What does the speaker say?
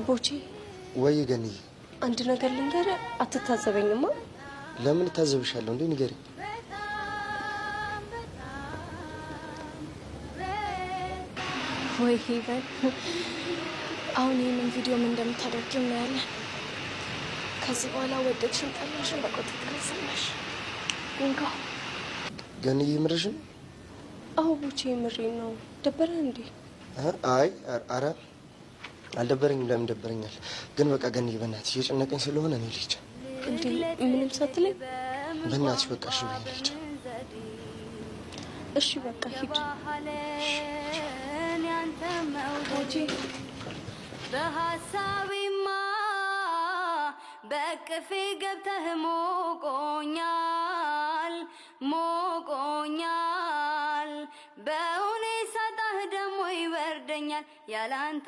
ቦቼ። ወይ ገንዬ፣ አንድ ነገር ልንገርህ፣ አትታዘበኝማ? ለምን እታዘብሻለሁ እንዴ? ንገሪኝ። ወይ ሄቨን፣ አሁን ይህንን ቪዲዮ ምን እንደምታደርጊው እናያለን። ከዚህ በኋላ ወደድሽም ጠላሽም በቁጥጥር ስር ነሽ። እንካ። ገንዬ፣ የምርሽን? አዎ ቦቼ፣ የምሬን ነው። ደበረህ እንዴ? አይ አረ አልደበረኝም። ለምን ደበረኛል? ግን በቃ ገንዬ፣ በእናትሽ እየጨነቀኝ ስለሆነ እኔ ልሂድ። እንዴ ምንም ሳትለኝ? በእናትሽ በቃ እሺ በይኝ፣ ልሂድ። እሺ በቃ ሂድ። ቦቼ። በሀሳቤማ በቅፌ ገብተህ ሞቆኛል ሞቆኛል፣ በእውኔ ሳጣህ ደሞ ይበርደኛል ያላንተ።